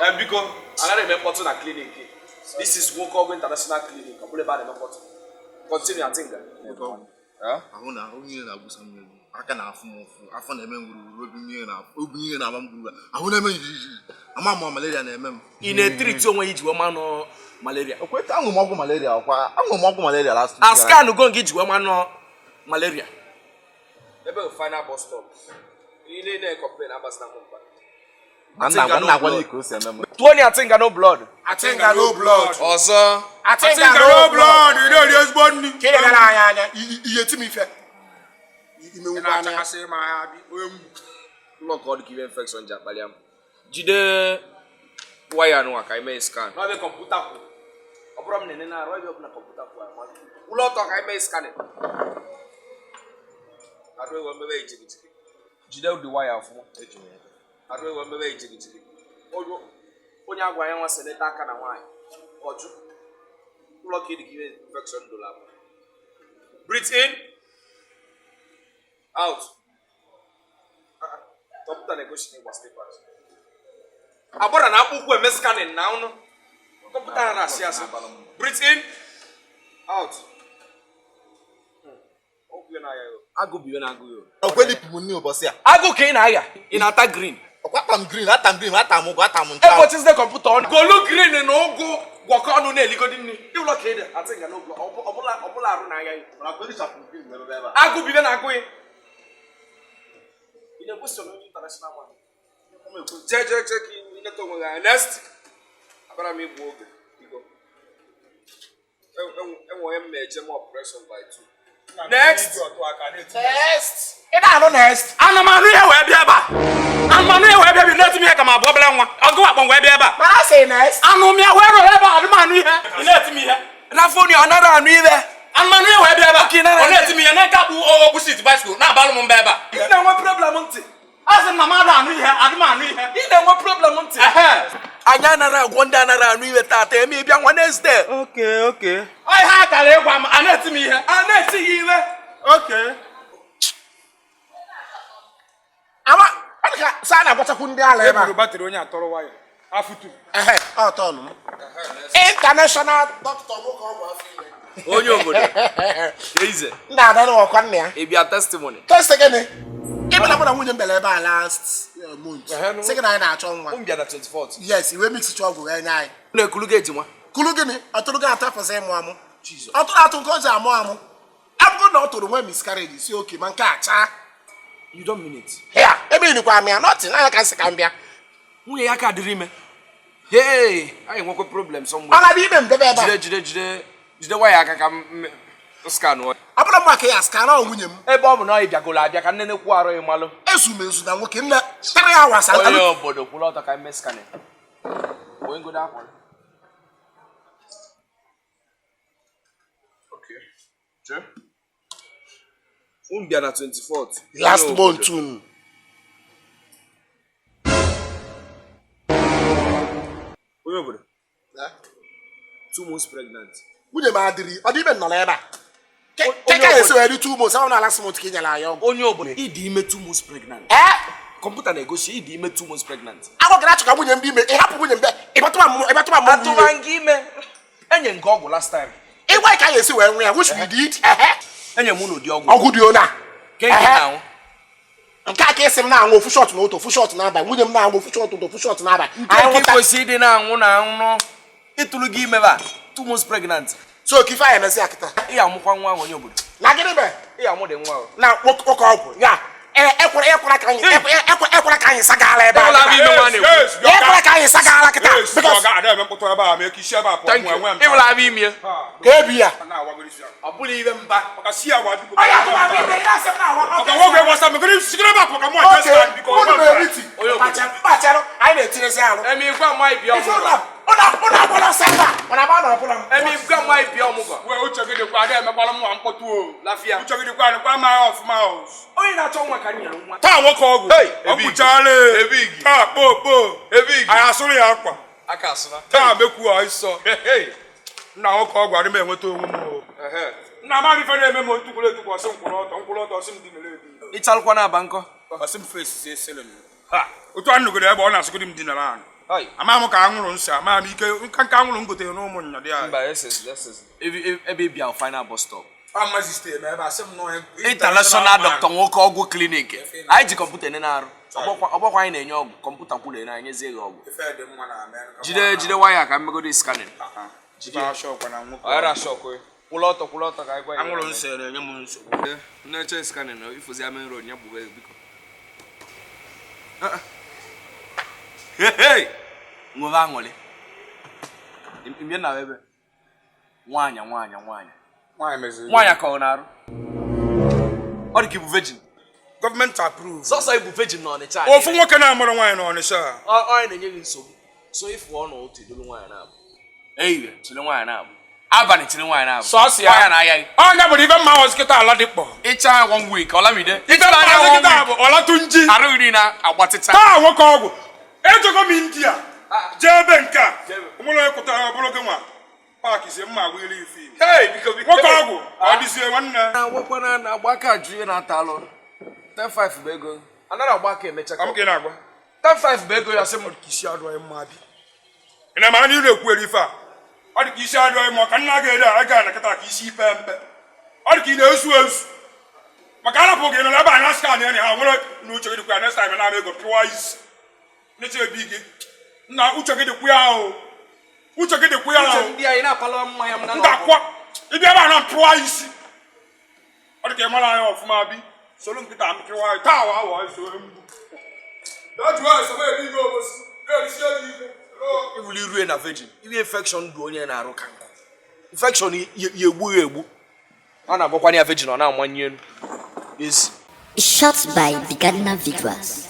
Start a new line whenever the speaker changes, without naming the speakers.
Biko, agaghị eme mkpọtụ na clinic. This is Nwoke International Clinic. Ọ bụrụ ebe a na-eme mkpọtụ. Continue, Atinga.
Ahụ na ahụ niile na-agwụsa m egwu, aka na-afụ m ụfụ, afọ na-eme m wuruwuru, obi niile na obi niile na-agba m gburugburu, ahụ na-eme jijiji, ama m malaria na-eme m.
Ị na-etriti onwe ya iji wee manụ malaria?
Okweta, aṅụ m ọgwụ malaria, ọkwa aṅụ m ọgwụ malaria last week.
A scan go gị ji wee manụ malaria. Ebe bụ final bus stop. Ị na-complain agbasina m mkpa.
Nna agwa ka o si eme m.
Tụọ ni Atinga no blood.
Atinga no blood.
Ọzọ.
Atinga no blood.
Ị na-eri ezigbo nri.
Ka ị na-egara anyị anya, ihe ti m ife.
Ị na-achakasị m anya bi onye mgbu.
Ụlọ ka ọ dị ka ibe infection ji akpali m. Jide waya nụwa ka anyị mee scan. N'ọbịa kọmputa kwụ. Ọ bụrụ m na-ene na-arụ ebe ọbụla kọmputa kwụ. Ụlọ ọtọ ka anyị mee scanning. Adụ ewe mmebe ijigijigi. Jide ụdị waya ọfụma. Adụ ewe mmebe ijigijigi. Onye agwa ya nwa seleta aka na nwaanyị. Ọjụ. Ụlọ ka ị dị ka ibe infection dụrụ abụọ. Breathe in. Out. Kọmputa na-egosi na ịgba slippers. Agbara na akpụkwụ eme scanning na ụnụ. Kọmputa na asị asị. Breathe in. Out. Agụ bụ iwe na-agụ ya.
Okwelipụ m nri ụbọchị a.
Agụ ka ị na-aya. Ị na-ata green.
Ọkwa ata m green, ata m green, ata m ụgụ, ata m ncha.
Ekpochizide kọmputa ọnụ. Golu green na ụgụ gwọkọ ọnụ na-eligodi nri. Ịwụlọ ka ị dị. Atinga n'ụlọ. Ọbụla arụ na-aya ya. Agụ bụ iwe na-agụ ya. Ị na-ekwesị onye international man. Jee jee jee ka ị neta onwe gị anya. Next. Abara m igbu oge. Biko. Enwe onye m ma eje m operation by 2. Next.
Next. Ị na-anụ next.
Ana m anụ ihe wee bịa ebe a. Ana m anụ ihe wee bịa bi na-eti m ihe ka m abụọ obere nwa. Ọgụ akpọ wee bịa ebe a.
Mana a sị next.
Anụ m ya wee rụrụ ebe a, adị m anụ ihe. Ị na-eti m ihe.
N'afọ ni ọ nara anụ ibe.
Ana m anụ ihe wee bịa ebe a.
Ọ
Ọ na-eti m ihe na-eke akpụ okpu sit bicycle na-abalụ m mba ebe a.
Ị na-enwe problem ntị.
A sị m na m ada anụ ihe, adị m anụ ihe.
Ị na-enwe problem ntị. Anyị anara agwọ ndị anara anụ iwe tata eme ịbịa nwa next day.
Okay, okay.
Ọ ihe a kara ịgwa m, a na-eti m ihe.
A na-eti ya iwe.
Okay.
Ama ọ dị ka sa a na-agwachakwu ndị ala ebe a.
Eburu batrị onye atọrọ waya. Afụtu.
Ehe, ọ tọọnụ m. International doctor nwoke ọgwụ afọ ime.
Onye obodo. Eize.
Ndị ada na ọkwa nna ya.
Ị bịa testimony.
Test gịnị? Ị bịara mụ na nwunye m bịara ebe a last month. Sị gị na anyị na-achọ nwa.
M bịa na 24th.
Yes, iwe mix chọ ọgwụ wee nye anyị.
Na-ekulu gị ejima.
Kulu gịnị? Ọ tụrụ gị atọ afọsị ịmụ amụ. Ọ tụrụ atụ nke ọ ji amụ amụ. Abụrụ na ọ tụrụ nwe miscarriage si oke ma nke a chaa.
You don't mean it.
Ya, ebe inikwa m ya, nothing, anya ka nsị ka m bịa.
Nwunye ya ka dịrị ime. Hey, anyị nwekwa problem
Ọ
somewhere.
na-abịa ime m debe ebe a.
Jide jide jide jide waya aka ka m scan ọ.
Ọ bụrụ mma ka ya scan ọ nwunye m.
Ebe ọ bụ na ọ bịagolo abịa ka nnene kwuo arụ ịmalụ.
Ezu m ezu na nwoke nne 3 hours.
Onye obodo kwụrụ ọtọ ka eme scanning. Onye ngodo akwa. Okay. Che. M bịa na 24th.
Last month unu.
Onye obodo. 2 months pregnant.
Nwunye m adịrị, ọ dị ime nọ n'ebe a. Ke ka esi wee dị 2 months, ọ na last month ka ị nyere anyị ọgwụ.
Onye obodo ịdị ime 2 months pregnant.
Ee,
Kọmputa na-egosi ịdị ime 2 months pregnant.
agwa gị na-achọ ka nwunye m dị ime, ị hapụ nwunye m bịa, ịbatụma m ịbatụma m
Atụma gị ime. Enye nke ọgwụ last time.
Ịgwa ka anyị esi wee nwe ya, which we did.
Enye m unu ụdị ọgwụ.
Ọgwụ dị ona.
Ke nke na-anwụ.
Nke a ka esi m na-anwụ ofu shọt n'ụtụ, ofu shọt n'abalị. Nwunye m na-anwụ ofu shọt ụtụ, ofu shọt n'abalị.
Nke
Anyị
ka ị
nwụta.
kwesịrị ịdị na-anwụ na anwụ. Ịtụrụ gị ime ba 2 months pregnant.
So ka ife anyị emezi ya kịta.
Ị amụkwa nwa ahụ onye obodo.
Na gịnị mere?
Ị amụ dị nwa ahụ.
Na nwoke ọgwụ ya ekwere ka anyị ekwere ka anyị sagala ebe a.
Ịhụla m ime nwa na-ekwu.
Ekwere ka anyị sagala kịta. Because
Ọ ga-eme mkpọtụ ebe a mee ka isi ebe a pụọ.
Thank you. Ịhụla m ime.
ka ebi ya.
Ọ bụla ibe mba.
Maka si awa biko.
Onye atụma m ime ya sị m na-awa.
Maka nwoke gbasa m gịnị sigara ebe a pụọ ka mụ
Oke,
aja stand biko.
unu na-eriti. Mkpachalụ, anyị na-etinyezi arụ.
Emi gwa mma ibi
Ife
ọmụgwọ.
ụlọ ụlọ agbara ọsọ ebe a, ọ na-agba na ọbụla m.
Emi gwa mma ibi ọmụgwọ.
Wee uche gị dịkwa ada emekwala m nwa mkpọtụ o.
Lafia.
Uche gị dịkwa dịkwa ma ọfụma o.
Onye na-achọ nwa ka m nyere nwa.
Taa nwoke ọgwụ.
Hey,
Ọ gwụchaala.
Ebig.
Taa kpoo kpoo.
Ebig.
Anyị asụrụ ya akwa.
Aka asụna.
Taa mekwu ọsọ. Nna nwoke ọgwụ adị m enweta onwe m o. Nna m ife na-eme m ntukwuru etukwu ọsị m kwụrụ ọtọ nkwụrụ ọtọ ọsị m dị nere ebi.
Ịchalụkwa na-aba nkọ.
Ọsị m fesi esele m. Ha! Otu a nụgoro ebe ọ na-asụgodi m dinara anụ. Ama m ka anwụrụ nsị, ama m ike nka nka anwụrụ m gotere n'ụmụ nya dị anyị.
Mba, ebe ị bịa final bus stop.
Pharmacy stay ebe a sị m nọ.
International Dr. Nwoke ọgwụ clinic. Anyị ji kọmputa ene na-arụ. Ọgbakwa anyị na-enye ọgwụ, kọmputa kwuru ene anyị nyezie gị ọgwụ.
Ife dị mma na Amerịka.
Jide jide waya ka mmegode scanning.
Jide ashọkwa na nwoke.
Ọyara shọkụ. Kwụlụ ọtọ, kwụlụ ọtọ ka anyị gwa ya.
Anwụrụ nsị na-enye m nsogbu.
Na-eche scanning na ifozi main road ya gbube biko. Nwebe aṅụrị. Mbịa na ebe. Nwaanyị nwaanyị nwaanyị.
Nwaanyị meziri.
Nwaanyị ka ọ na-arụ. Ọ dị ka ibu virgin.
Gọọmenti approve.
Sọsọ ibu virgin na Ọnịcha.
Ofu nwoke na-amụrụ nwaanyị n'Ọnịcha.
Ọ na-enye gị nsogbu. So ịfụ ọ na otu edolu nwaanyị na-abụ. Ehihie chịrị nwaanyị na-abụ. Abalị chịrị nwaanyị na-abụ.
Sọsọ ya.
Nwaanyị na-aya gị.
Ọnya bụ ife mma ọzọ kịta ala dị kpọ.
Ịcha one week Olamide.
Ife mma ọzọ kịta bụ Ọlatunji.
Arụ gị niile agbatịcha.
Taa nwoke ọgwụ. Ejego m India. Jee ebe nke a. Onwere onye kwụtara ọ bụrụ gị nwa. Paakị si mma agwa iri ife.
Hey, biko biko.
Nwoke ọgwụ ọ dịzie nwanne.
Na-agwakwana na agba aka ajụ ihe na-ata alụ. 10-5 bụ ego. Anaghị agba aka emecha.
Ka m ka ị na-agwa.
10-5 bụ ego ya sị m.
Ọ dị ka isi adụghị mma bi. Ị na-amara na ị na-ekwu ife a. Ọ dị ka isi adụghị mma ka nna ga-ere aga na kịta ka isi ipe mpe. Ọ dị ka ị na-esu esu. Maka arapụ gị nọ ebe a na skan ya na ha nwere na uche gị dịkwa ya next time na-ama ego pịwa isi. N'eche ebi gị. Nna uche gị dịkwa ya o. Uche gị dịkwa ya o.
Ndị anyị na-apala mmanya m na
M ga-akwọ. Ị bịa ebe a na mpịwa isi. Ọ dị ka ị mara anya ọfụma bi. Soro nkịta m pịwa ya. Taa wa awa eso mgbu.
Ibuli rue na virgin. Ibe infection du onye na-arụ ka nkụ. Infection ya egbu ya egbu. Ọ na-agwakwana ya virgin ọ na-amanye elu. Ezi.
Shot by Bigadna Vigras.